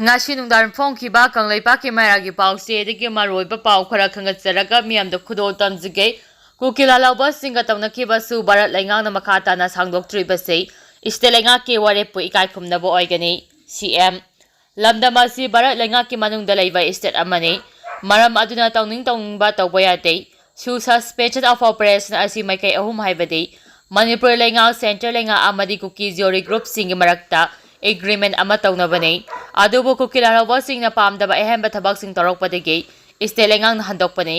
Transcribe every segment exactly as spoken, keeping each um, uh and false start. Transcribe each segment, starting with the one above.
ꯉꯁꯤ ꯅꯨꯡꯗꯥꯡ ꯐꯣꯡꯈꯤꯕ ꯀꯪꯂꯩꯄꯥꯛꯀꯤ ꯃꯌꯥꯒꯤ ꯄꯥꯎꯆꯦꯗꯒꯤ ꯃꯔꯨꯑꯣꯏꯕ ꯄꯥꯎ ꯈꯔ ꯈꯪꯒꯠꯆꯔꯒ ꯃꯤꯌꯥꯝꯗ ꯈꯨꯗꯣꯜ ꯇꯝꯖꯒꯦ꯫ ꯀꯨꯀꯤ ꯂꯥꯜꯍꯧꯕꯁꯤꯡꯒ ꯇꯧꯅꯈꯤꯕꯁꯨ ꯚꯥꯔꯠ ꯂꯩꯉꯥꯛꯅ ꯃꯈꯥ ꯇꯥꯅ ꯁꯥꯡꯗꯣꯛꯇ꯭ꯔꯤꯕꯁꯤ ꯏꯁꯇꯦꯠ ꯂꯩꯉꯥꯛꯀꯤ ꯋꯥꯔꯦꯞꯄꯨ ꯏꯀꯥꯏ ꯈꯨꯝꯅꯕ ꯑꯣꯏꯒꯅꯤ꯫ ꯁꯤ ꯑꯦꯝ꯫ ꯂꯝꯗꯝ ꯑꯁꯤ ꯚꯥꯔꯠ ꯂꯩꯉꯥꯛꯀꯤ ꯃꯅꯨꯡꯗ ꯂꯩꯕ ꯏꯁꯇꯦꯠ ꯑꯃꯅꯤ꯫ ꯃꯔꯝ ꯑꯗꯨꯅ ꯇꯧꯅꯤꯡ ꯇꯧꯅꯤꯡꯕ ꯇꯧꯕ ꯌꯥꯗꯦ꯫ ꯁꯨ ꯁꯁꯄꯦꯟꯁꯟ ꯑꯣꯐ ꯑꯣꯄꯔꯦꯁꯟ ꯑꯁꯤ ꯃꯥꯏꯀꯩ ꯑꯍꯨꯝ, ꯍꯥꯏꯕꯗꯤ ꯃꯅꯤꯄꯨꯔ ꯂꯩꯉꯥꯛ, ꯁꯦꯟꯇ꯭ꯔꯦꯜ ꯂꯩꯉꯥꯛ ꯑꯃꯗꯤ ꯀꯨꯀꯤ ꯖꯤꯑꯣꯔꯤ ꯒ꯭ꯔꯨꯞꯁꯤꯡꯒꯤ ꯃꯔꯛꯇ ꯑꯦꯒ꯭ꯔꯤꯃꯦꯟ ꯑꯃ ꯇꯧꯅꯕꯅꯤ꯫ ꯑꯗꯨꯕꯨ ꯀꯨꯀꯤ ꯂꯥꯜꯍꯧꯕꯁꯤꯡꯅ ꯄꯥꯝꯗꯕ ꯑꯍꯦꯟꯕ ꯊꯕꯛꯁꯤꯡ ꯇꯧꯔꯛꯄꯗꯒꯤ ꯏꯁꯇꯦꯠ ꯂꯩꯉꯥꯛꯅ ꯍꯟꯗꯣꯛꯄꯅꯤ꯫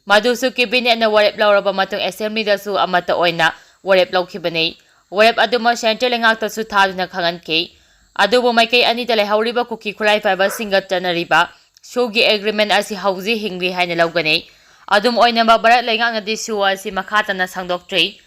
ꯃꯗꯨꯁꯨ ꯀꯦꯕꯤꯅꯦꯠꯅ ꯋꯥꯔꯦꯞ ꯂꯧꯔꯕ ꯃꯇꯨꯡ ꯑꯦꯁꯦꯝꯕ꯭ꯂꯤꯗꯁꯨ ꯑꯃꯠꯇ ꯑꯣꯏꯅ ꯋꯥꯔꯦꯞ ꯂꯧꯈꯤꯕꯅꯤ꯫ ꯋꯥꯔꯦꯞ ꯑꯗꯨꯃꯛ ꯁꯦꯟꯇ꯭ꯔꯦꯜ ꯂꯩꯉꯥꯛꯇꯁꯨ ꯊꯥꯗꯨꯅ ꯈꯪꯍꯟꯈꯤ꯫ ꯑꯗꯨꯕꯨ ꯃꯥꯏꯀꯩ ꯑꯅꯤꯗ ꯂꯩꯍꯧꯔꯤꯕ ꯀꯨꯀꯤ ꯈꯨꯠꯂꯥꯏ ꯄꯥꯏꯕꯁꯤꯡꯒ ꯆꯠꯅꯔꯤꯕ ꯁꯨꯒꯤ ꯑꯦꯒ꯭ꯔꯤꯃꯦꯟ ꯑꯁꯤ ꯍꯧꯖꯤꯛ ꯍꯤꯡꯂꯤ ꯍꯥꯏꯅ ꯂꯧꯒꯅꯤ꯫ ꯑꯗꯨꯝ ꯑꯣꯏꯅꯃꯛ, ꯚꯥꯔꯠ ꯂꯩꯉꯥꯛꯅꯗꯤ ꯁꯨ ꯑꯁꯤ ꯃꯈꯥ ꯇꯥꯅ ꯁꯥꯡꯗꯣꯛꯇ꯭ꯔꯤ꯫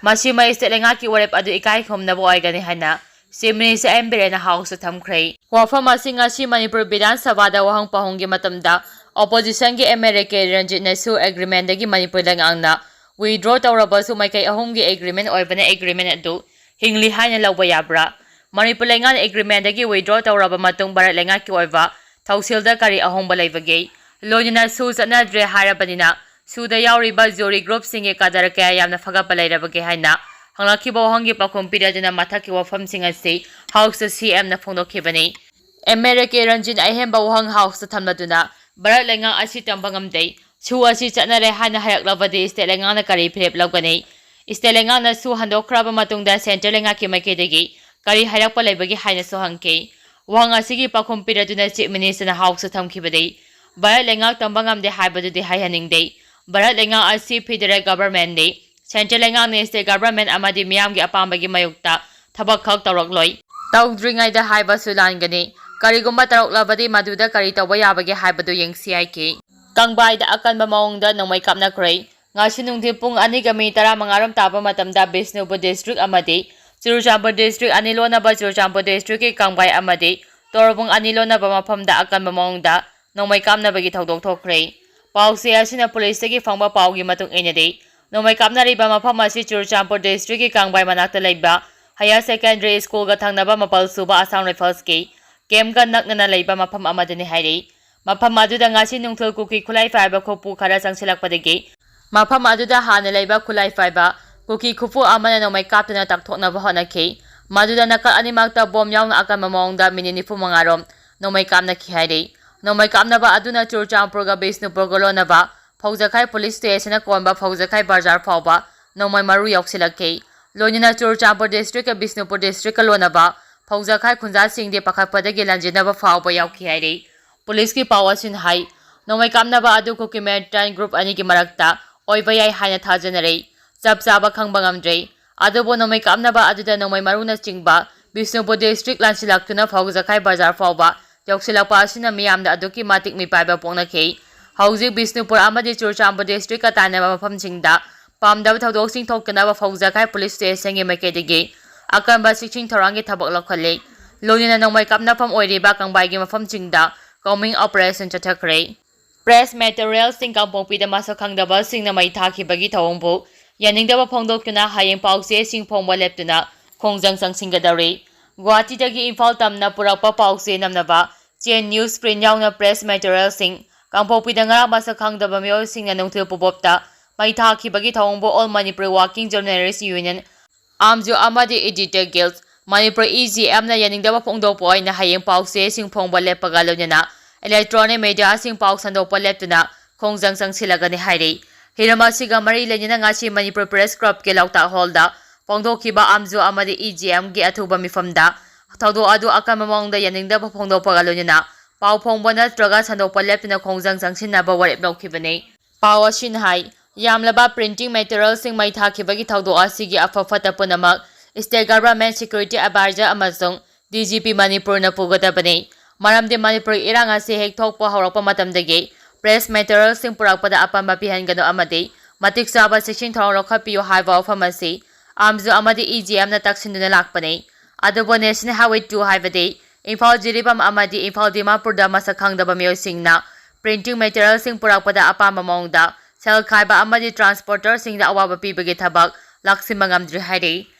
ꯃꯁꯤꯃ ꯏꯁꯇꯦꯠ ꯂꯩꯉꯥꯛꯀꯤ ꯋꯥꯔꯦꯞ ꯑꯗꯨ ꯏꯀꯥꯏ ꯈꯨꯝꯅꯕ ꯑꯣꯏꯒꯅꯤ ꯍꯥꯏꯅ ꯆꯤꯐ ꯃꯤꯅꯤꯁꯇꯔ ꯑꯦꯝ ꯕꯤꯔꯦꯟꯅ ꯍꯥꯎꯁꯇ ꯊꯝꯈ꯭ꯔꯦ꯫ ꯋꯥꯐꯝ ꯑꯁꯤ ꯉꯁꯤ ꯃꯅꯤꯄꯨꯔ ꯕꯤꯙꯥꯟ ꯁꯚꯥꯗ ꯋꯥꯍꯪ ꯄꯥꯎꯍꯪꯒꯤ ꯃꯇꯝꯗ ꯑꯣꯄꯣꯖꯤꯁꯟꯒꯤ ꯑꯦꯝ ꯑꯦꯜ ꯑꯦ ꯀꯦ ꯔꯟꯖꯤꯠꯅꯁꯨ ꯑꯦꯒ꯭ꯔꯤꯃꯦꯟꯗꯒꯤ ꯃꯅꯤꯄꯨꯔ ꯂꯩꯉꯥꯛꯅ ꯋꯤꯗ꯭ꯔꯣ ꯇꯧꯔꯕꯁꯨ ꯃꯥꯏꯀꯩ ꯑꯍꯨꯝꯒꯤ ꯑꯦꯒ꯭ꯔꯤꯃꯦꯟ ꯑꯣꯏꯕꯅ ꯑꯦꯒ꯭ꯔꯤꯃꯦꯟ ꯑꯗꯨ ꯍꯤꯡꯂꯤ ꯍꯥꯏꯅ ꯂꯧꯕ ꯌꯥꯕ꯭ꯔꯥ? ꯃꯅꯤꯄꯨꯔ ꯂꯩꯉꯥꯛꯅ ꯑꯦꯒ꯭ꯔꯤꯃꯦꯟꯗꯒꯤ ꯋꯤꯗ꯭ꯔꯣ ꯇꯧꯔꯕ ꯃꯇꯨꯡ ꯚꯥꯔꯠ ꯂꯩꯉꯥꯛꯀꯤ ꯑꯣꯏꯕ ꯊꯧꯁꯤꯜꯗ ꯀꯔꯤ ꯑꯍꯣꯡꯕ ꯂꯩꯕꯒꯦ? ꯂꯣꯏꯅꯅ ꯁꯨ ꯆꯠꯅꯗ꯭ꯔꯦ ꯍꯥꯏꯔꯕꯅꯤꯅ ꯁꯨꯗ ꯌꯥꯎꯔꯤꯕ ꯖꯤꯑꯣꯔꯤ ꯒ꯭ꯔꯨꯞꯁꯤꯡꯒꯤ ꯀꯗꯔ ꯀꯌꯥ ꯌꯥꯝꯅ ꯐꯒꯠꯄ ꯂꯩꯔꯕꯒꯦ ꯍꯥꯏꯅ ꯍꯪꯂꯛꯈꯤꯕ ꯋꯥꯍꯪꯒꯤ ꯄꯥꯎꯈꯨꯝ ꯄꯤꯔꯗꯨꯅ ꯃꯊꯛꯀꯤ ꯋꯥꯐꯝꯁꯤꯡ ꯑꯁꯤ ꯍꯥꯎꯁꯇ ꯁꯤ ꯑꯦꯝꯅ ꯐꯣꯡꯗꯣꯛꯈꯤꯕꯅꯤ꯫ ꯑꯦꯝ ꯑꯦꯜ ꯑꯦ ꯀꯦ ꯔꯟꯖꯤꯠꯅ ꯑꯍꯦꯟꯕ ꯋꯥꯍꯪ ꯍꯥꯎꯁꯇ ꯊꯝꯂꯗꯨꯅ ꯚꯥꯔꯠ ꯂꯩꯉꯥꯛ ꯑꯁꯤ ꯇꯝꯕ ꯉꯝꯗꯦ, ꯁꯨ ꯑꯁꯤ ꯆꯠꯅꯔꯦ ꯍꯥꯏꯅ ꯍꯥꯏꯔꯛꯂꯕꯗꯤ ꯏꯁꯇꯦꯠ ꯂꯩꯉꯥꯛꯅ ꯀꯔꯤ ꯐꯤꯔꯦꯞ ꯂꯧꯒꯅꯤ? ꯏꯁꯇꯦꯠ ꯂꯩꯉꯥꯛꯅ ꯁꯨ ꯍꯟꯗꯣꯛꯈ꯭ꯔꯕ ꯃꯇꯨꯡꯗ ꯁꯦꯟꯇ꯭ꯔꯦꯜ ꯂꯩꯉꯥꯛꯀꯤ ꯃꯥꯏꯀꯩꯗꯒꯤ ꯀꯔꯤ ꯍꯥꯏꯔꯛꯄ ꯂꯩꯕꯒꯦ ꯍꯥꯏꯅꯁꯨ ꯍꯪꯈꯤ꯫ ꯋꯥꯍꯪ ꯑꯁꯤꯒꯤ ꯄꯥꯎꯈꯨꯝ ꯄꯤꯔꯗꯨꯅ ꯆꯤꯐ ꯃꯤꯅꯤꯁꯇꯔꯅ ꯍꯥꯎꯁꯇ ꯊꯝꯈꯤꯕꯗꯤ, ꯚꯥꯔꯠ ꯂꯩꯉꯥꯛ ꯇꯝꯕ ꯉꯝꯗꯦ ꯍꯥꯏꯕꯗꯨꯗꯤ ꯍꯥꯏꯍꯟꯅꯤꯡꯗꯦ꯫ ꯚꯥꯔꯠ ꯂꯩꯉꯥꯛ ꯑꯁꯤ ꯐꯦꯗꯔꯦꯜ ꯒꯚꯔꯟꯃꯦꯟꯠꯅꯤ꯫ ꯁꯦꯟꯇ꯭ꯔꯦꯜ ꯂꯩꯉꯥꯛꯅ ꯏꯁꯇꯦꯠ ꯒꯚꯔꯟꯃꯦꯟꯠ ꯑꯃꯗꯤ ꯃꯤꯌꯥꯝꯒꯤ ꯑꯄꯥꯝꯕꯒꯤ ꯃꯥꯌꯣꯛꯇ ꯊꯕꯛ ꯈꯛ ꯇꯧꯔꯛꯂꯣꯏ꯫ ꯇꯧꯗ꯭ꯔꯤꯉꯩꯗ ꯍꯥꯏꯕꯁꯨ ꯂꯥꯟꯒꯅꯤ꯫ ꯀꯔꯤꯒꯨꯝꯕ ꯇꯧꯔꯛꯂꯕꯗꯤ ꯃꯗꯨꯗ ꯀꯔꯤ ꯇꯧꯕ ꯌꯥꯕꯒꯦ ꯍꯥꯏꯕꯗꯨ ꯌꯦꯡꯁꯤ ꯍꯥꯏꯈꯤ꯫ ꯀꯪꯕꯥꯏꯗ ꯑꯀꯟꯕ ꯃꯑꯣꯡꯗ ꯅꯣꯡꯃꯩ ꯀꯥꯞꯅꯈ꯭ꯔꯦ꯫ ꯉꯁꯤ ꯅꯨꯡꯊꯤꯜ ꯄꯨꯡ ꯑꯅꯤꯒ ꯃꯤꯅꯤꯠ ꯇꯔꯥꯃꯉꯥ ꯔꯣꯝ ꯇꯥꯕ ꯃꯇꯝꯗ ꯕꯤꯁꯅꯨꯄꯨꯔ ꯗꯤꯁꯇ꯭ꯔꯤꯛ ꯑꯃꯗꯤ ꯆꯨꯔꯆꯥꯟꯄꯨꯔ ꯗꯤꯁꯇ꯭ꯔꯤꯛ ꯑꯅꯤ ꯂꯣꯟꯅꯕ ꯆꯨꯔꯆꯥꯟꯄꯨꯔ ꯗꯤꯁꯇ꯭ꯔꯤꯛꯀꯤ ꯀꯪꯕꯥꯏ ꯑꯃꯗꯤ ꯇꯣꯔꯕꯨꯡ ꯑꯅꯤ ꯂꯣꯟꯅꯕ ꯃꯐꯝꯗ ꯑꯀꯟꯕ ꯃꯑꯣꯡꯗ ꯅꯣꯡꯃꯩ ꯀꯥꯞꯅꯕꯒꯤ ꯊꯧꯗꯣꯛ ꯊꯣꯛꯈ꯭ꯔꯦ꯫ ꯄꯥꯎꯆꯦ ꯑꯁꯤꯅ ꯄꯨꯂꯤꯁꯇꯒꯤ ꯐꯪꯕ ꯄꯥꯎꯒꯤ ꯃꯇꯨꯡ ꯏꯟꯅꯗꯤ, ꯅꯣꯡꯃꯩ ꯀꯥꯞꯅꯔꯤꯕ ꯃꯐꯝ ꯑꯁꯤ ꯆꯨꯔꯆꯥꯟꯄꯨꯔ ꯗꯤꯁꯇ꯭ꯔꯤꯛꯀꯤ ꯀꯪꯕꯥꯏ ꯃꯅꯥꯛꯇ ꯂꯩꯕ ꯍꯥꯌꯔ ꯁꯦꯀꯦꯟꯗꯔꯤ ꯁ꯭ꯀꯨꯜꯒ ꯊꯪꯅꯕ ꯃꯥꯄꯜ ꯁꯨꯕ ꯑꯁꯥꯝ ꯔꯥꯏꯐꯜꯁꯀꯤ ꯀꯦꯝꯒ ꯅꯛꯅꯅ ꯂꯩꯕ ꯃꯐꯝ ꯑꯃꯗꯅꯤ ꯍꯥꯏꯔꯤ꯫ ꯃꯐꯝ ꯑꯗꯨꯗ ꯉꯁꯤ ꯅꯨꯡꯊꯤꯜ ꯀꯨꯀꯤ ꯈꯨꯠꯂꯥꯏ ꯄꯥꯏꯕ ꯈꯨꯠꯄꯨ ꯈꯔ ꯆꯪꯁꯤꯜꯂꯛꯄꯗꯒꯤ ꯃꯐꯝ ꯑꯗꯨꯗ ꯍꯥꯟꯅ ꯂꯩꯕ ꯈꯨꯠꯂꯥꯏ ꯄꯥꯏꯕ ꯀꯨꯀꯤ ꯈꯨꯠꯄꯨ ꯑꯃꯅ ꯅꯣꯡꯃꯩ ꯀꯥꯞꯇꯨꯅ ꯇꯥꯛꯊꯣꯛꯅꯕ ꯍꯣꯠꯅꯈꯤ꯫ ꯃꯗꯨꯗ ꯅꯥꯀꯜ ꯑꯅꯤꯃꯛꯇ ꯕꯣꯝ ꯌꯥꯎꯅ ꯑꯀꯟꯕ ꯃꯑꯣꯡꯗ ꯃꯤꯅꯤꯠ ꯅꯤꯐꯨ ꯃꯉꯥ ꯔꯣꯝ ꯅꯣꯡꯃꯩ ꯀꯥꯞꯅꯈꯤ ꯍꯥꯏꯔꯤ꯫ ꯅꯣꯡꯃꯩ ꯀꯥꯞꯅꯕ ꯑꯗꯨꯅ ꯆꯨꯔꯆꯥꯟꯄꯨꯔꯒ ꯕꯤꯁꯅꯨꯄꯨꯔꯒ ꯂꯣꯟꯅꯕ ꯐꯧꯖꯈꯥꯏ ꯄꯨꯂꯤꯁ ꯁ꯭ꯇꯦꯁꯟꯅ ꯀꯣꯟꯕ ꯐꯧꯖꯈꯥꯏ ꯕꯖꯥꯔ ꯐꯥꯎꯕ ꯅꯣꯡꯃꯩ ꯃꯔꯨ ꯌꯧꯁꯤꯜꯂꯛꯈꯤ꯫ ꯂꯣꯏꯅꯅ ꯆꯨꯔꯆꯥꯟꯄꯨꯔ ꯗꯤꯁꯇ꯭ꯔꯤꯛꯀ ꯕꯤꯁꯅꯨꯄꯨꯔ ꯗꯤꯁꯇ꯭ꯔꯤꯛꯀ ꯂꯣꯟꯅꯕ ꯐꯧꯖꯈꯥꯏ ꯈꯨꯟꯖꯥꯁꯤꯡꯗꯤ ꯄꯥꯈꯠꯄꯗꯒꯤ ꯂꯥꯟꯖꯦꯟꯅꯕ ꯐꯥꯎꯕ ꯌꯥꯎꯈꯤ ꯍꯥꯏꯔꯤ꯫ ꯄꯨꯂꯤꯁꯀꯤ ꯄꯥꯎ ꯑꯁꯤꯅ ꯍꯥꯏ, ꯅꯣꯡꯃꯩ ꯀꯥꯞꯅꯕ ꯑꯗꯨ ꯀꯨꯀꯤ ꯃꯤꯂꯤꯇꯦꯟ ꯒ꯭ꯔꯨꯞ ꯑꯅꯤꯒꯤ ꯃꯔꯛꯇ ꯑꯣꯏꯕ ꯌꯥꯏ ꯍꯥꯏꯅ ꯊꯥꯖꯅꯔꯤ꯫ ꯆꯞ ꯆꯥꯕ ꯈꯪꯕ ꯉꯝꯗ꯭ꯔꯤ꯫ ꯑꯗꯨꯕꯨ ꯅꯣꯡꯃꯩ ꯀꯥꯞꯅꯕ ꯑꯗꯨꯗ ꯅꯣꯡꯃꯩ ꯃꯔꯨꯅꯆꯤꯡꯕ ꯕꯤꯁꯅꯨꯄꯨꯔ ꯗꯤꯁꯇ꯭ꯔꯤꯛ ꯂꯥꯟꯁꯤꯜꯂꯛꯇꯨꯅ ꯐꯧꯖꯈꯥꯏ ꯕꯖꯥꯔ ꯐꯥꯎꯕ ꯌꯧꯁꯤꯜꯂꯛꯄ ꯑꯁꯤꯅ ꯃꯤꯌꯥꯝꯗ ꯑꯗꯨꯛꯀꯤ ꯃꯇꯤꯛ ꯃꯤꯄꯥꯏꯕ ꯄꯣꯛꯅꯈꯤ꯫ ꯍꯧꯖꯤꯛ ꯕꯤꯁꯅꯨꯄꯨꯔ ꯑꯃꯗꯤ ꯆꯨꯔꯆꯥꯟꯄꯨꯔ ꯗꯤꯁꯇ꯭ꯔꯤꯛꯀ ꯇꯥꯏꯅꯕ ꯃꯐꯝꯁꯤꯡꯗ ꯄꯥꯝꯗꯕ ꯊꯧꯗꯣꯛꯁꯤꯡ ꯊꯣꯛꯇꯅꯕ ꯐꯧꯖꯈꯥꯏ ꯄꯨꯂꯤꯁ ꯁ꯭ꯇꯦꯁꯟꯒꯤ ꯃꯥꯏꯀꯩꯗꯒꯤ ꯑꯀꯟꯕ ꯆꯦꯛꯁꯤꯟ ꯊꯧꯔꯥꯡꯒꯤ ꯊꯕꯛ ꯂꯧꯈꯠꯂꯤ꯫ ꯂꯣꯏꯅꯅ ꯅꯣꯡꯃꯩ ꯀꯥꯞꯅꯐꯝ ꯑꯣꯏꯔꯤꯕ ꯀꯪꯕꯥꯏꯒꯤ ꯃꯐꯝꯁꯤꯡꯗ ꯀꯣꯝꯕꯤꯡ ꯑꯣꯄꯔꯦꯁꯟ ꯆꯠꯊꯈ꯭ꯔꯦ꯫ ꯄ꯭ꯔꯦꯁ ꯃꯦꯇꯔꯤꯌꯦꯜꯁꯤꯡ ꯀꯥꯡꯄꯣꯛꯄꯤꯗ ꯃꯁꯛ ꯈꯪꯗꯕꯁꯤꯡꯅ ꯃꯩ ꯊꯥꯈꯤꯕꯒꯤ ꯊꯧꯑꯣꯡꯕꯨ ꯌꯥꯅꯤꯡꯗꯕ ꯐꯣꯡꯗꯣꯛꯇꯨꯅ ꯍꯌꯦꯡ ꯄꯥꯎꯆꯦꯁꯤꯡ ꯐꯣꯡꯕ ꯂꯦꯞꯇꯨꯅ ꯈꯣꯡꯖꯪ ꯆꯪꯁꯤꯟꯒꯗꯧꯔꯤ꯫ ꯒꯨꯋꯥꯍꯥꯇꯤꯗꯒꯤ ꯏꯝꯐꯥꯜ ꯇꯝꯅ ꯄꯨꯔꯛꯄ ꯄꯥꯎꯆꯦ ꯅꯝꯅꯕ ꯆꯦꯟ ꯅ꯭ꯌꯨꯁ ꯄ꯭ꯔꯤꯟ ꯌꯥꯎꯅ ꯄ꯭ꯔꯦꯁ ꯃꯦꯇꯔꯤꯌꯦꯜꯁꯤꯡ ꯀꯥꯡꯄꯣꯛꯄꯤꯗ ꯉꯔꯥꯡ ꯃꯁꯛ ꯈꯪꯗꯕ ꯃꯤꯑꯣꯏꯁꯤꯡꯅ ꯅꯨꯡꯊꯤꯜ ꯄꯨꯕꯣꯞꯇ ꯃꯩ ꯊꯥꯈꯤꯕꯒꯤ ꯊꯧꯑꯣꯡꯕꯨ all Manipur working journalists union, AMJU ꯑꯃꯗꯤ editor guild, Manipur E G ꯑꯦꯝꯅ ꯌꯥꯅꯤꯡꯗꯕ ꯐꯣꯡꯗꯣꯛꯄ ꯑꯣꯏꯅ ꯍꯌꯦꯡ ꯄꯥꯎꯆꯦꯁꯤꯡ ꯐꯣꯡꯕ ꯂꯦꯞꯄꯒ ꯂꯣꯏꯅꯅ ꯏꯂꯦꯛꯇ꯭ꯔꯣꯅꯤꯛ ꯃꯦꯗꯤꯌꯥꯁꯤꯡ ꯄꯥꯎ ꯁꯟꯗꯣꯛꯄ ꯂꯦꯞꯇꯨꯅ ꯈꯣꯡꯖꯪ ꯆꯪꯁꯤꯜꯂꯒꯅꯤ ꯍꯥꯏꯔꯤ꯫ ꯍꯤꯔꯝ ꯑꯁꯤꯒ ꯃꯔꯤ ꯂꯩꯅꯅ ꯉꯁꯤ ꯃꯅꯤꯄꯨꯔ ꯄ꯭ꯔꯦꯁ ꯀ꯭ꯂꯕꯀꯤ ꯂꯧꯇꯥꯛ ꯍꯣꯜꯗ ꯐꯣꯡꯗꯣꯛꯈꯤꯕ ꯑꯥꯝꯖꯨ ꯑꯃꯗꯤ ꯏ ꯖꯤ ꯑꯦꯝꯒꯤ ꯑꯊꯨꯕ ꯃꯤꯐꯝꯗ ꯊꯧꯗꯣꯛ ꯑꯗꯨ ꯑꯀꯟꯕ ꯃꯑꯣꯡꯗ ꯌꯥꯅꯤꯡꯗꯕ ꯐꯣꯡꯗꯣꯛꯄꯒ ꯂꯣꯏꯅꯅ ꯄꯥꯎ ꯐꯣꯡꯕ ꯅꯠꯇ꯭ꯔꯒ ꯁꯟꯗꯣꯛꯄ ꯂꯦꯞꯇꯨꯅ ꯈꯣꯡꯖꯪ ꯆꯪꯁꯤꯟꯅꯕ ꯋꯥꯔꯦꯞ ꯂꯧꯈꯤꯕꯅꯤ꯫ ꯄꯥꯎ ꯑꯁꯤꯅ ꯍꯥꯏ, ꯌꯥꯝꯂꯕ ꯄ꯭ꯔꯤꯟꯇꯤꯡ ꯃꯦꯇꯔꯤꯌꯦꯜꯁꯤꯡ ꯃꯩ ꯊꯥꯈꯤꯕꯒꯤ ꯊꯧꯗꯣꯛ ꯑꯁꯤꯒꯤ ꯑꯐ ꯐꯠꯇ ꯄꯨꯝꯅꯃꯛ ꯁ꯭ꯇꯦꯠ ꯒꯚꯔꯟꯃꯦꯟꯠ ꯁꯦꯀ꯭ꯌꯨꯔꯤꯇꯤ ꯑꯦꯗꯚꯥꯏꯖꯔ ꯑꯃꯁꯨꯡ ꯗꯤ ꯖꯤ ꯄꯤ ꯃꯅꯤꯄꯨꯔꯅ ꯄꯨꯒꯗꯕꯅꯤ꯫ ꯃꯔꯝꯗꯤ ꯃꯅꯤꯄꯨꯔꯒꯤ ꯏꯔꯥꯡ ꯑꯁꯤ ꯍꯦꯛ ꯊꯣꯛꯄ ꯍꯧꯔꯛꯄ ꯃꯇꯝꯗꯒꯤ ꯄ꯭ꯔꯦꯁ ꯃꯦꯇꯔꯤꯌꯦꯜꯁꯤꯡ ꯄꯨꯔꯛꯄꯗ ꯑꯄꯟꯕ ꯄꯤꯍꯟꯒꯅꯨ ꯑꯃꯗꯤ ꯃꯇꯤꯛ ꯆꯥꯕ ꯆꯦꯛꯁꯤꯟ ꯊꯧꯔꯥꯡ ꯂꯧꯈꯠꯄꯤꯌꯨ ꯍꯥꯏꯕ ꯋꯥꯐꯝ ꯑꯁꯤ ꯑꯥꯝꯖꯨ ꯑꯃꯗꯤ ꯏ ꯖꯤ ꯑꯦꯝꯅ ꯇꯛꯁꯤꯟꯗꯨꯅ ꯂꯥꯛꯄꯅꯤ꯫ ꯑꯗꯨꯕꯨ ꯅꯦꯁꯅꯦꯜ ꯍꯥꯏꯋꯦ ꯇꯨ ꯍꯥꯏꯕꯗꯤ ꯏꯝꯐꯥꯜ ꯖꯤꯔꯤꯕꯥꯝ ꯑꯃꯗꯤ ꯏꯝꯐꯥꯜ ꯗꯤꯃꯥꯄꯨꯔꯗ ꯃꯁꯛ ꯈꯪꯗꯕ ꯃꯤꯑꯣꯏꯁꯤꯡꯅ ꯄ꯭ꯔꯤꯟꯇꯤꯡ ꯃꯦꯇꯔꯤꯌꯦꯜꯁꯤꯡ ꯄꯨꯔꯛꯄꯗ ꯑꯄꯥꯝꯕ ꯃꯑꯣꯡꯗ ꯁꯦꯜ ꯈꯥꯏꯕ ꯑꯃꯗꯤ ꯇ꯭ꯔꯥꯟꯁꯄꯣꯔꯇꯔꯁꯤꯡꯗ ꯑꯋꯥꯕ ꯄꯤꯕꯒꯤ ꯊꯕꯛ ꯂꯥꯛꯁꯤꯟꯕ ꯉꯝꯗ꯭ꯔꯤ ꯍꯥꯏꯔꯤ꯫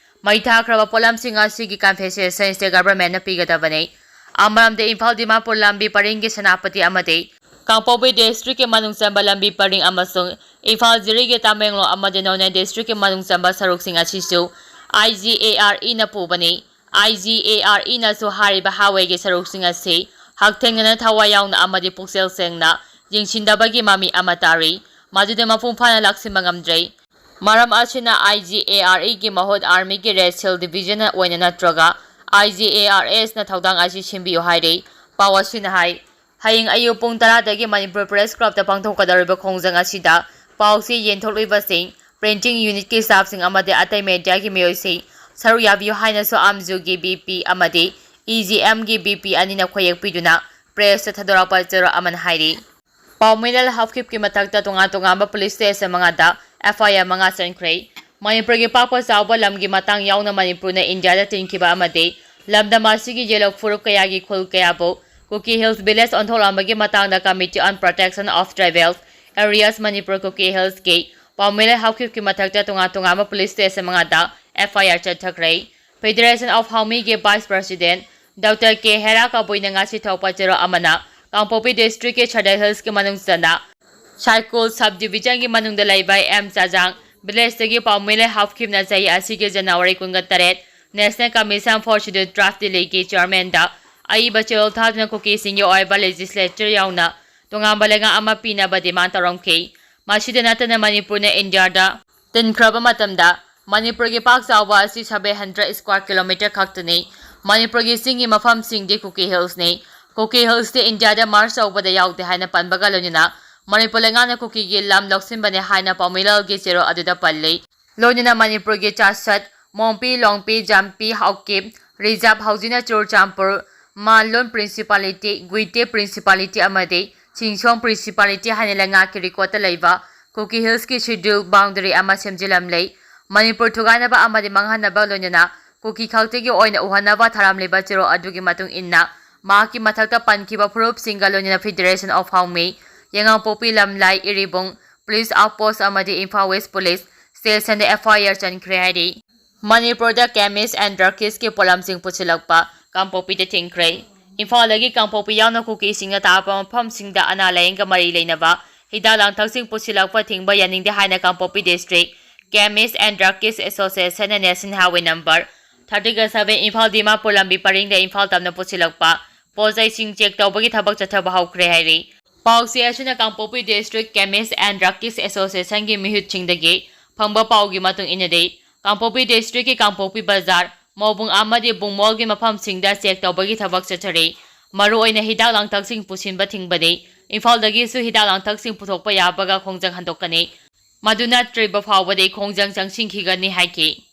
ꯃꯩ ꯊꯥꯈ꯭ꯔꯕ ꯄꯣꯠꯂꯝꯁꯤꯡ ꯑꯁꯤꯒꯤ ꯀꯝꯄꯦꯟꯁꯦꯁꯟ ꯁ꯭ꯇꯦꯠ ꯒꯚꯔꯟꯃꯦꯟꯠꯅ ꯄꯤꯒꯗꯕꯅꯤ꯫ ꯑꯃꯔꯣꯝꯗ ꯏꯝꯐꯥꯜ ꯗꯤꯃꯥꯄꯨꯔ ꯂꯝꯕꯤ ꯄꯔꯤꯡꯒꯤ ꯁꯦꯅꯥꯄꯇꯤ ꯑꯃꯗꯤ ꯀꯥꯡꯄꯣꯛꯄꯤ district ꯀꯤ ꯃꯅꯨꯡ ꯆꯟꯕ ꯂꯝꯕꯤ ꯄꯔꯤꯡ ꯑꯃꯁꯨꯡ ꯏꯝꯐꯥꯜ ꯖꯤꯔꯤꯒꯤ ꯇꯃꯦꯡꯂꯣꯡ ꯑꯃꯗꯤ ꯅꯣꯅꯦ district ꯀꯤ ꯃꯅꯨꯡ ꯆꯟꯕ ꯁꯔꯨꯛꯁꯤꯡ ꯑꯁꯤꯁꯨ I G A R E ꯅ ꯄꯨꯕꯅꯤ꯫ I G A R E ꯅꯁꯨ ꯍꯥꯏꯔꯤꯕ highway ꯒꯤ ꯁꯔꯨꯛꯁꯤꯡ ꯑꯁꯤ ꯍꯛꯊꯦꯡꯅꯅ ꯊꯋꯥꯏ ꯌꯥꯎꯅ ꯑꯃꯗꯤ ꯄꯨꯛꯆꯦꯜ ꯁꯦꯡꯅ ꯌꯦꯡꯁꯤꯟꯗꯕꯒꯤ ꯃꯃꯤ ꯑꯃ ꯇꯥꯔꯤ꯫ ꯃꯗꯨꯗꯤ ꯃꯄꯨꯡ ꯐꯥꯅ ꯂꯥꯛꯁꯤꯟꯕ ꯉꯝꯗ꯭ꯔꯦ꯫ ꯃꯔꯝ ꯑꯁꯤꯅ I G A R E ꯒꯤ ꯃꯍꯨꯠ Army ꯒꯤ Red Shield Division ꯑꯣꯏꯅ ꯅꯠꯇ꯭ꯔꯒ I G A R S ꯅ ꯊꯧꯗꯥꯡ ꯑꯁꯤ ꯁꯤꯟꯕꯤꯌꯨ ꯍꯥꯏꯔꯤ꯫ ꯄꯥꯎ ꯑꯁꯤꯅ ꯍꯥꯏ, ꯍꯌꯦꯡ ꯑꯌꯨꯛ ꯄꯨꯡ ꯇꯔꯥꯗꯒꯤ ꯃꯅꯤꯄꯨꯔ Press Club ꯇ ꯄꯥꯡꯊꯣꯛꯀꯗꯧꯔꯤꯕ ꯈꯣꯡꯖꯪ ꯑꯁꯤꯗ ꯄꯥꯎ ꯆꯦ ꯌꯦꯟꯊꯣꯛꯂꯤꯕꯁꯤꯡ, printing unit ꯀꯤ staff ꯁꯤꯡ ꯑꯃꯗꯤ ꯑꯇꯩ media ꯒꯤ ꯃꯤꯑꯣꯏꯁꯤꯡ ꯁꯔꯨꯛ ꯌꯥꯕꯤꯌꯨ ꯍꯥꯏꯅꯁꯨ ꯑꯥꯝꯖꯨꯒꯤ B P ꯑꯃꯗꯤ E G M ꯒꯤ B P ꯑꯅꯤꯅ ꯈꯣꯏꯌꯦꯛ ꯄꯤꯗꯨꯅ press ꯇ ꯊꯥꯗꯣꯔꯛꯄ ꯆꯦꯔꯣꯜ ꯑꯃꯅ ꯍꯥꯏꯔꯤ꯫ ꯄꯥꯎꯃꯤꯂꯥꯜ ꯍꯥꯎꯀꯤꯞꯀꯤ ꯃꯊꯛꯇ ꯇꯣꯉꯥꯟ ꯇꯣꯉꯥꯟꯕ police station ꯃꯉꯥꯗ F I R ꯃꯉꯥ ꯆꯟꯈ꯭ꯔꯦ꯫ ꯃꯅꯤꯄꯨꯔꯒꯤ ꯄꯥꯛꯄ ꯆꯥꯎꯕ ꯂꯝꯒꯤ ꯃꯇꯥꯡ ꯌꯥꯎꯅ ꯃꯅꯤꯄꯨꯔꯅ ꯏꯟꯗꯤꯌꯥꯗ ꯇꯤꯟꯈꯤꯕ ꯑꯃꯗꯤ ꯂꯝꯗꯝ ꯑꯁꯤꯒꯤ ꯌꯦꯜꯂꯣ ꯐꯨꯔꯨꯞ ꯀꯌꯥꯒꯤ ꯈꯨꯜ ꯀꯌꯥꯕꯨ ꯀꯨꯀꯤ Hills Village ꯑꯣꯟꯊꯣꯛꯂꯝꯕꯒꯤ ꯃꯇꯥꯡꯗ Committee on Protection of Tribal Areas Manipur Kuki Hills ꯀꯤ ꯄꯥꯎꯃꯤꯂꯥꯜ ꯍꯥꯎꯀꯤꯞꯀꯤ ꯃꯊꯛꯇ ꯇꯣꯉꯥꯟ ꯇꯣꯉꯥꯟꯕ police station ꯃꯉꯥꯗ F I R ꯆꯠꯊꯈ꯭ꯔꯦ꯫ Federation of Haomi ꯒꯤ Vice President Doctor K ꯍꯦꯔꯥ ꯀꯕꯨꯏꯅ ꯉꯁꯤ ꯊꯣꯛꯄ ꯆꯦꯔꯣꯜ ꯑꯃꯅ ꯀꯥꯡꯄꯣꯛꯄꯤ district ꯀꯤ Sadar Hills ꯀꯤ ꯃꯅꯨꯡ ꯆꯟꯅ ꯁꯥꯏꯀꯨꯜ sub division ꯒꯤ ꯃꯅꯨꯡꯗ ꯂꯩꯕ ꯑꯦꯝ ꯆꯥꯖꯥꯡ village ꯇꯒꯤ ꯄꯥꯎꯃꯤꯂꯥꯜ ꯍꯥꯎꯀꯤꯞꯅ ꯆꯍꯤ ꯑꯁꯤꯒꯤ January ꯀꯨꯟꯒ ꯇꯔꯦꯠ National Commission for Scheduled Tribe Delhi ꯒꯤ chairman ꯗ ꯑꯏꯕ ꯆꯦꯔꯣꯜ ꯊꯥꯗꯨꯅ ꯀꯨꯀꯤꯁꯤꯡꯒꯤ ꯑꯣꯏꯕ legislature ꯌꯥꯎꯅ ꯇꯣꯉꯥꯟꯕ ꯂꯩꯉꯥꯛ ꯑꯃ ꯄꯤꯅꯕ demand ꯇꯧꯔꯝꯈꯤ꯫ ꯃꯁꯤꯗ ꯅꯠꯇꯅ ꯃꯅꯤꯄꯨꯔꯅ ꯏꯟꯗꯤꯌꯥꯗ ꯇꯤꯟꯈ꯭ꯔꯕ ꯃꯇꯝꯗ ꯃꯅꯤꯄꯨꯔꯒꯤ ꯄꯥꯛ ꯆꯥꯎꯕ ꯑꯁꯤ seven hundred square kilometer ꯈꯛꯇꯅꯤ꯫ ꯃꯅꯤꯄꯨꯔꯒꯤ ꯆꯤꯡꯒꯤ ꯃꯐꯝꯁꯤꯡꯗꯤ ꯀꯨꯀꯤ Hills ꯅꯤ꯫ ꯀꯨꯀꯤ Hills ꯇꯤ ꯏꯟꯗꯤꯌꯥꯗ merge ꯇꯧꯕꯗ ꯌꯥꯎꯗꯦ ꯍꯥꯏꯅ ꯄꯟꯕꯒ ꯂꯣꯏꯅꯅ ꯃꯅꯤꯄꯨꯔ ꯂꯩꯉꯥꯛꯅ ꯀꯨꯀꯤꯒꯤ ꯂꯝ ꯂꯧꯁꯤꯟꯕꯅꯤ ꯍꯥꯏꯅ ꯄꯥꯎꯃꯤꯂꯥꯜꯒꯤ ꯆꯦꯔꯣꯜ ꯑꯗꯨꯗ ꯄꯜꯂꯤ꯫ ꯂꯣꯏꯅꯅ ꯃꯅꯤꯄꯨꯔꯒꯤ ꯆꯥꯁꯠ, ꯃꯣꯡꯄꯤ, ꯂꯣꯡꯄꯤ, ꯖꯥꯝꯄꯤ, ꯍꯥꯎꯀꯤꯞ reserve ꯍꯧꯖꯤꯛꯅ ꯆꯨꯔꯆꯥꯟꯄꯨꯔ, ꯃꯥꯟꯂꯣꯟ Principality, ꯒꯨꯏꯇꯦ Principality ꯑꯃꯗꯤ ꯁꯤꯡꯁꯣꯡ Principality ꯍꯥꯏꯅ ꯂꯩꯉꯥꯛꯀꯤ record ꯇ ꯂꯩꯕ ꯀꯨꯀꯤ Hills ꯀꯤ schedule boundary ꯑꯃ ꯁꯦꯝꯖꯤꯜꯂꯝꯂꯦ꯫ ꯃꯅꯤꯄꯨꯔ ꯊꯨꯒꯥꯏꯅꯕ ꯑꯃꯗꯤ ꯃꯥꯡꯍꯟꯅꯕ ꯂꯣꯏꯅꯅ ꯀꯨꯀꯤ ꯈꯛꯇꯒꯤ ꯑꯣꯏꯅ ꯎꯍꯟꯅꯕ ꯊꯥꯔꯝꯂꯤꯕ ꯆꯦꯔꯣꯜ ꯑꯗꯨꯒꯤ ꯃꯇꯨꯡ ꯏꯟꯅ ꯃꯍꯥꯛꯀꯤ ꯃꯊꯛꯇ ꯄꯟꯈꯤꯕ ꯐꯨꯔꯨꯞꯁꯤꯡꯒ ꯂꯣꯏꯅꯅ Federation of Haomi, Yaingangpokpi, ꯂꯝꯂꯥꯏ, ꯏꯔꯤꯕꯨꯡ Police Outpost ꯑꯃꯗꯤ Imphal West Police Station the F I R ꯆꯟꯈ꯭ꯔꯦ ꯍꯥꯏꯔꯤ꯫ ꯃꯅꯤꯄꯨꯔꯗ chemist and drugist ꯀꯤ ꯄꯣꯠꯂꯝꯁꯤꯡ ꯄꯨꯁꯤꯜꯂꯛꯄ ꯀꯥꯡꯄꯣꯛꯄꯤꯗ ꯊꯤꯡꯈ꯭ꯔꯦ꯫ ꯏꯝꯐꯥꯜꯗꯒꯤ ꯀꯥꯡꯄꯣꯛꯄꯤ ꯌꯥꯎꯅ ꯀꯨꯀꯤꯁꯤꯡꯅ ꯇꯥꯕ ꯃꯐꯝꯁꯤꯡꯗ ꯑꯅꯥ ꯂꯥꯌꯦꯡꯒ ꯃꯔꯤ ꯂꯩꯅꯕ ꯍꯤꯗꯥꯛ ꯂꯥꯡꯊꯛꯁꯤꯡ ꯄꯨꯁꯤꯜꯂꯛꯄ ꯊꯤꯡꯕ ꯌꯥꯅꯤꯡꯗꯦ ꯍꯥꯏꯅ ꯀꯥꯡꯄꯣꯛꯄꯤ District Chemist and Druggist Association and National Highway number thirty seven Imphal Dimapur ꯂꯝꯕꯤ ꯄꯔꯤꯡꯗ ꯏꯝꯐꯥꯜ ꯇꯝꯅ ꯄꯨꯁꯤꯜꯂꯛꯄ ꯄꯣꯠꯆꯩꯁꯤꯡ check ꯇꯧꯕꯒꯤ ꯊꯕꯛ ꯆꯠꯊꯕ ꯍꯧꯈ꯭ꯔꯦ ꯍꯥꯏꯔꯤ꯫ ꯄꯥꯎꯆꯦ ꯑꯁꯤꯅ ꯀꯥꯡꯄꯣꯛꯄꯤ District Chemist and Druggist Association ꯒꯤ ꯃꯤꯍꯨꯠꯁꯤꯡꯗꯒꯤ ꯐꯪꯕ ꯄꯥꯎꯒꯤ ꯃꯇꯨꯡ ꯏꯟꯅꯗꯤ, ꯀꯥꯡꯄꯣꯛꯄꯤ District ꯀꯤ ꯀꯥꯡꯄꯣꯛꯄꯤ ꯕꯖꯥꯔ, ꯃꯣꯕꯨꯡ ꯑꯃꯗꯤ ꯕꯨꯡꯃꯣꯜꯒꯤ ꯃꯐꯝꯁꯤꯡꯗ check ꯇꯧꯕꯒꯤ ꯊꯕꯛ ꯆꯠꯊꯔꯤ꯫ ꯃꯔꯨꯑꯣꯏꯅ ꯍꯤꯗꯥꯛ ꯂꯥꯡꯊꯛꯁꯤꯡ ꯄꯨꯁꯤꯟꯕ ꯊꯤꯡꯕꯅꯤ꯫ ꯏꯝꯐꯥꯜꯗꯒꯤꯁꯨ ꯍꯤꯗꯥꯛ ꯂꯥꯡꯊꯛꯁꯤꯡ ꯄꯨꯊꯣꯛꯄ ꯌꯥꯕꯒ ꯈꯣꯡꯖꯪ ꯍꯟꯗꯣꯛꯀꯅꯤ꯫ ꯃꯗꯨ ꯅꯠꯇ꯭ꯔꯤꯕ ꯐꯥꯎꯕꯗꯤ ꯈꯣꯡꯖꯪ ꯆꯪꯁꯤꯟꯈꯤꯒꯅꯤ ꯍꯥꯏꯈꯤ꯫